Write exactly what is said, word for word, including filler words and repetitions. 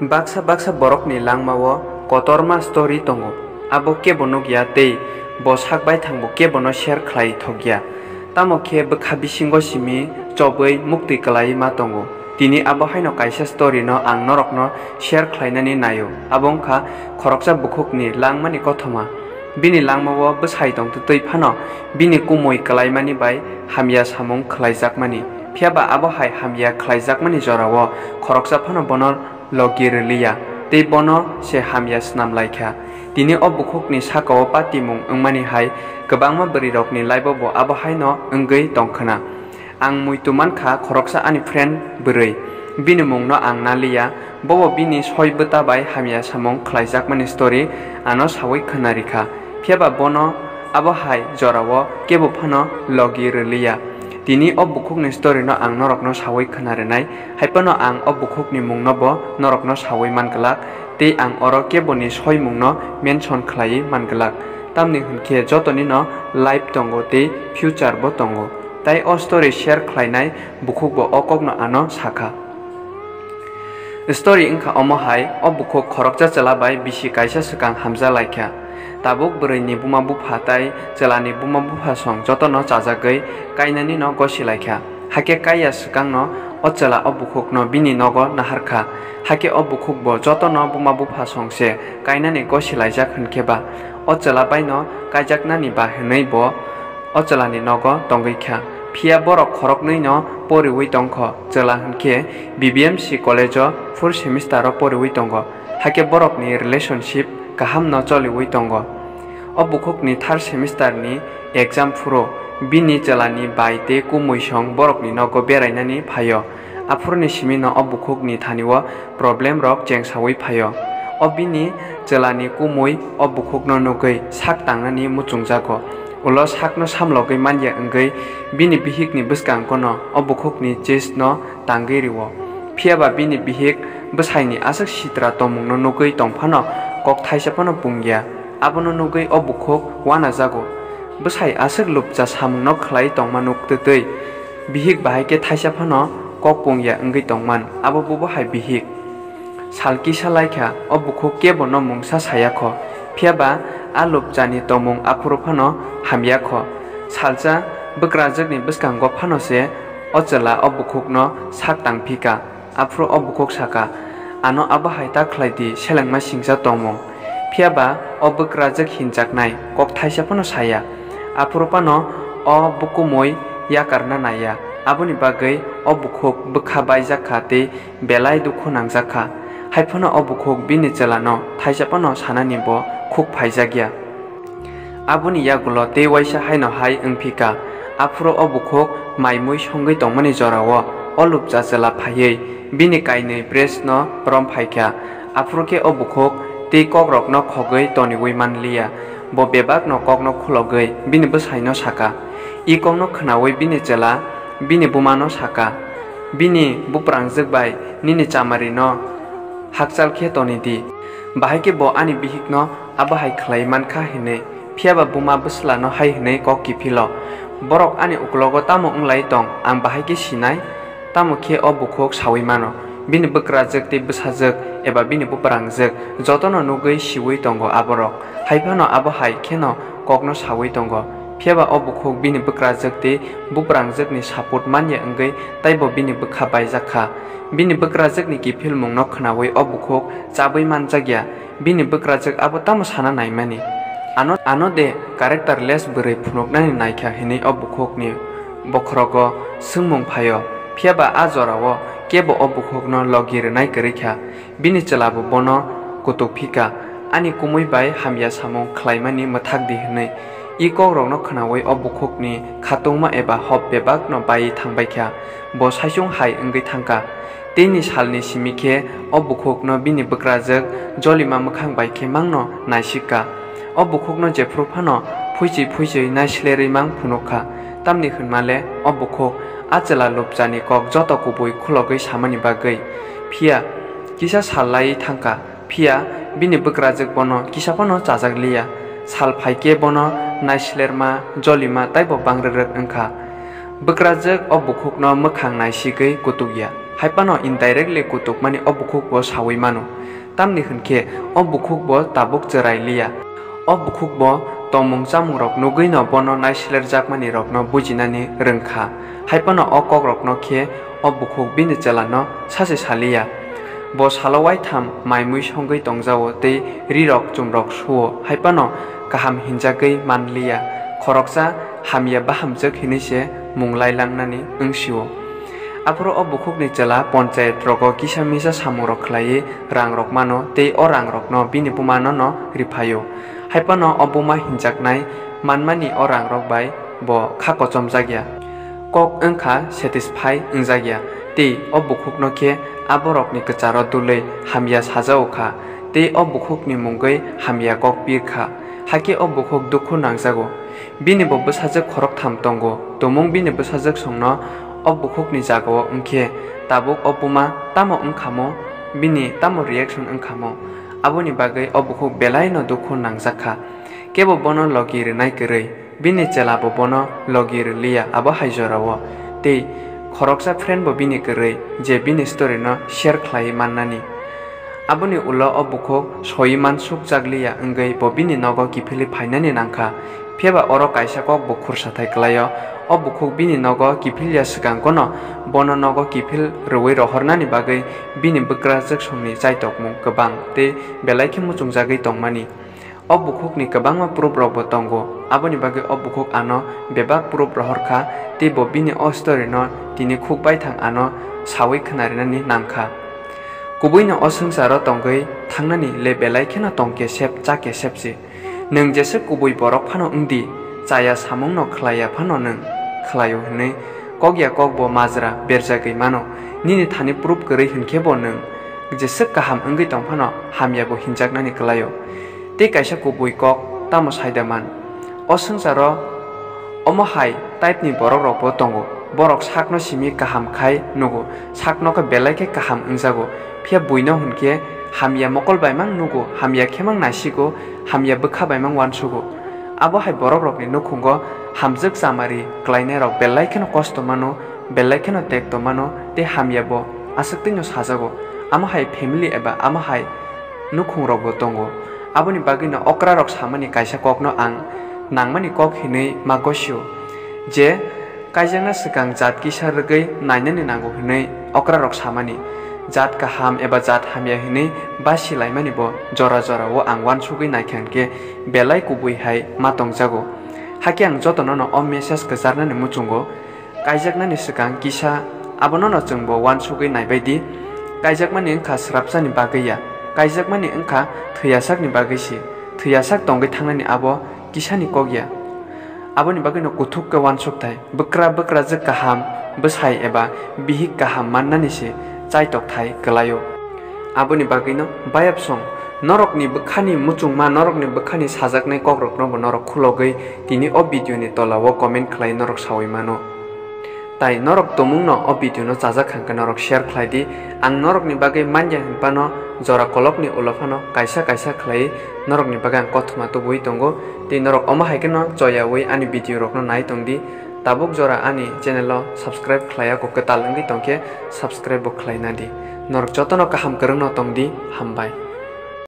Baksa baksa borokni langmao kotorma story tongo, abo kebo nukya tei bo sak baithangbo kebono share khlai thokya. Tamo khe bwkha bisingo simi chobwi muktwi kwlaiwi ma tongo. Tini abo haino kaisa story no ang norokno share khlainani naio, abo wngkha khoroksa bukhukni langmani kothoma. Bini langmao bwsai tongtwtwi phano bini kumui kwlaimani bai hamya samung khlaijakmani. Phiyaba abo hai hamya khlaijakmani jorao khoroksa phano bono logi rwliya tei bono se hamya snam lai kha. Tini o bukhukni sakao patimung wngmani hai kwbangma bwrwirokni laibo bo abo haino wngwi tong khna. Ang muitu man kha khoroksa ani friend bwrwi, bini mungno ang na liya, bobo bini soi bwta bai hamya samung khlaijakmani story ano saui khna ri kha. Phiyaba bono abo hai jorao kebo phano logi rwliya. Tini o bukhukni story no ang norokno saui khna rwnai, hai phano ang o bukhukni mungno bo norokno saui man glak, tei ang oro keboni soimungno mention khlaiwi man glak. Tamni hwn khe jotoni no life tongo tei future bo tongo. Tai o story share khlainai bukhuk bo o kokno ano sakha. Story wngkha omo hai, o bukhuk khoroksa chwla bai bisi kaisa swkang hamja lai kha. Tabuk bwrwi ni buma bupha tai chwla ni buma bupha song jotono chajagwi kainani no gosi lai kha. Hakhe kaiya swkang no o chwla o bukhuk no bini nogo nahar kha. Hakhe o bukhuk bo jotono buma bupha song se kainani gosi laijak hwn khe ba o chwla bai no kaijaknani ba hwnwi bo o chwlani nogo tongwi kha. Phiya borok khoroknwi no poriwi tongkho, chwla hwnkhe B B M C college o fourth semester o poriwi tongo, hakhe borokni relationship kaham no choliwi tongo. O bukhukni third semester ni exam phuru bini chwlani bai tei kumui song borokni nogo berainani phaio. Aphuruni simi no o bukhukni thani o problem rok chengsaui phaio. O bini chwlani kumui o bukhukno nugwi sak tangnani muchungjago. Ulo sakno samlogwi manya wngwi bini bihikni bwskangono o bukhukni chest no tangwi rio. Phiyaba bini bihik bwsaini aswk sitra tongmungno nugwi tongphano kok thaisa phano pungya. Abono nugwi o bukhuk wanajago. Bwsai aswk lupcha samungno khlai tongma nuktwtwi bihik bahai khe thaisa phano kok pungya wngwi tongman, abo bubo hai bihik. Sal kisa lai kha, o bukhuk kebono mungsa saya kho, phiyaba a lupchani tongmung aphuru phano hamya kho. Salsa bwkrajwkni bwskango phano se o chwla o bukhukno sak tangphi kha. Aphuru o bukhuk saka, "Ano abo hai ta khlai di, selengma singcha tongmung." Phiyaba o bwkrajwk hinjaknai kok thaisa phano saya. Aphuru phano o bukumui yakarna naiya. Aboni bagwi o bukhuk bwkha baijak kha tei belai dukhu nangjak kha. Hai phano o bukhuk bini chwlano thaisa phano sanani bo khuk phaijak ya. Aboni yagulo tei waisa haino hai wngphi kha. Aphuru o bukhuk maimui songwi tongmani jorao o lupcha chwla phaiwi bini kainwi breast no rom phai kha. Aphuru khe o bukhuk tei kokrokno khogwi toniwi man liya. Bo bebakno kokno khulogwi bini bwsaino saka. I kokno khnaui bini chwla bini bumano saka, "Bini buprangjwk bai nini chamarino hakchal khe toni di. Bahai khe bo ani bihikno abo hai khlai man kha," hinwi. Phiyaba buma bwslano hai hwnwi kok kiphilo, "Borok ani uklogo tamo wng lai tong, ang bahai khe sinai?" Tamo khe o bukhuk saui mano, bini bwkrajwk tei bwsajwk eba bini buprangjwk jotono nugwi siui tongo aborok. Hai phano abo hai kheno kokno saui tongo. Phiyaba o bukhuk bini bwkrajwk tei buprangjwkni support manya wngwi taibo bini bwkha baijak kha. Bini bwkrajwkni kiphilmungno khnaui o bukhuk chabwi manjak ya. Bini bwkrajwk abo tamo sana naimani? Ano, ano de characterless bwrwi phunuknani naikha hinwi o bukhukni bokhorogo swngmung phaio. Phiyaba a jorao kebo o bukhukno logi rwnai kwrwi kha. Bini chwlabo bono kutuk phi kha, "Ani kumui bai hamya samung khlaimani mwthak di," hinwi. I kokrokno khnaui o bukhukni khatungma eba hop bebakno baiwi thangbai kha. Bo saichung hai wngwi thang kha. Teini salni simi khe o bukhukno bini bwkrajwk jolima mwkhang bai khe mangno naisik kha. O bukhukno jephru phano phuichwi phuichwi naislerwi mang phunuk kha. Tamni hwnma le o bukhuk a chwla lupchani kok joto kubui khulogwi samani bagwi. Phiya kisa sal laiwi thang kha. Phiya bini bwkrajwk bono kisa phano chajak liya. Sal phai khe bono naislerma, jolima taibo bangrwrwk wng kha. Bwkrajwk o bukhukno mwkhang naisigwi kutuk ya. Haiphano indirectly kutukmani o bukhukbo sawi mano. Tamni hwnkhe o bukhukbo tabuk chwrai liya. O bukhukbo tongmung chamungrok nugwino bono naislerjakmanirokno bujinani rwngkha. Haiphano o kokrokno khe o bukhuk bini chwlano sachi saliya. Bo salo waitham mai mui songwi tongjao tei rirok chumrok suo, haiphano kaham hinjagwi manliya. Khoroksa hamya bahamjwk hinwi se mung lailangnani wngsio. Aphuru o bukhukni chwla ponchayet rogo kisa misa samungrok khlaiwi rangrok mano tei o rangrokno bini bumano no riphaio. Haiphano o buma hinjaknai manmani o rangrok bai bo kha kochomjakya. Kok wngkha satisfy wngjakya tei o bukhukno khe aborokni kwcharo dulwi hamya sajao kha tei o bukhukni mungwi hamya kok pir kha. Hakhe o bukhuk dukhu nangjago. Bini bo bwsajwk khoroktham tongo. Tumung bini bwsajwk songno o bukhukni jagao wngkhe tabuk o buma tamo wngkhamo, bini tamo reaction wngkhamo, aboni bagwi o bukhuk belaino dukhu nangjakha. Kebo bono logi rwnai kwrwi, bini chwla bo bono logi rwliya abo hai jorao. Tei khoroksa friend bo bini kwrwi je bini story no share khlaiwi mannani. Aboni ulo o bukhuk soi mansukjakliya wngwi bo bini nogo kiphilwi phainani nangkha. Phiyaba oro kaisa kok bo khursathai kwlaio. O bukhuk bini nogo kiphilya swkang kono bono nogo kiphil rwui rohornani bagwi bini bwkrajwk songni chaitokmung kwbang tei belai khe muchungjagwi tongmani. O bukhukni kwbangma proof rokbo tongo, aboni bagwi o bukhuk ano bebak proof rohorkha tei bo bini o story no tini khuk baithang ano sawi khwnarinani nangkha. Kubuino o swngcharo tongwi thangnani le belai kheno tong kesep cha kesep se. Nwng jeswk kubui borok phano wngdi, chaya samungno khlaiya phano nwng khlaio hwnwi kok ya kok bo majra berjagwi mano. Nini thani proof kwrwi hwnkhe bo nwng jeswk kaham wngwi tong phano hamya bo hinjaknani kwlaio. Tei kaisa kubui kok tamo saida man? O swngcharo omo hai type ni borok rok bo tongo. Borok sakno simi kaham khai nugo, sakno khe belai khe kaham wngjago. Phiya buino hwnkhe hamya mokol baimang nugo, hamya khemang naisigo, hamya bwkha baimang uansugo. Abo hai borok rokni nukhungo hamjwk chamari kwlainai rok belai kheno kosto mano, belai kheno tekto mano tei hamya bo aswk twi no sajago. Amo hai family eba amo hai nukhung rok bo tongo. Aboni bagwi no okra rok samani kaisa kok no ang nangmani kok hinwi ma gosio je kaijakna swkang jat kisa rwgwi nainani nango hinwi okra rok samani. Jat kaham eba jat hamya hinwi basi laimani bo jora jora o ang uansugwi naikha hwnkhe belai kubui hai ma tongjago. Hakhe ang jotono no o message kwcharnani muchungo. Kaijaknani swkang kisa abono no chwngbo uansugwi naibai di. Kaijakmani wngkha swrapsani bagwi ya, kaijakmani wngkha thwiyasakni bagwi se. Thwiyasak tongwi thangnani abo kisani kok ya. Aboni bagwi no kuthuk khe uansuk thai, bwkra bwkrajwk kaham, bwsai eba bihik kaham mannani se chaitok thai kwlaio. Aboni bagwino bayapsong norokni bwkhani muchungma, norokni bwkhani sajaknai kokrokno bo norok khulogwi tini o video ni tola o comment khlai norok sawi mano. Tai norok tumungno o video no chajak hwnkhe norok share khlai di. Ang norokni bagwi manya hwnphano jora kolokni ulo phano kaisa kaisa khlai norokni bagwi ang kothoma tubui tongo. Tei norok omo hai kheno choyawi ani video rokno nai tong di. Tabuk jora ani channel o subscribe khlai ya kok kwtal wngwi tongkhe subscribe bo khlai na di. Norok jotono kaham kwrwngno tong di, hambai.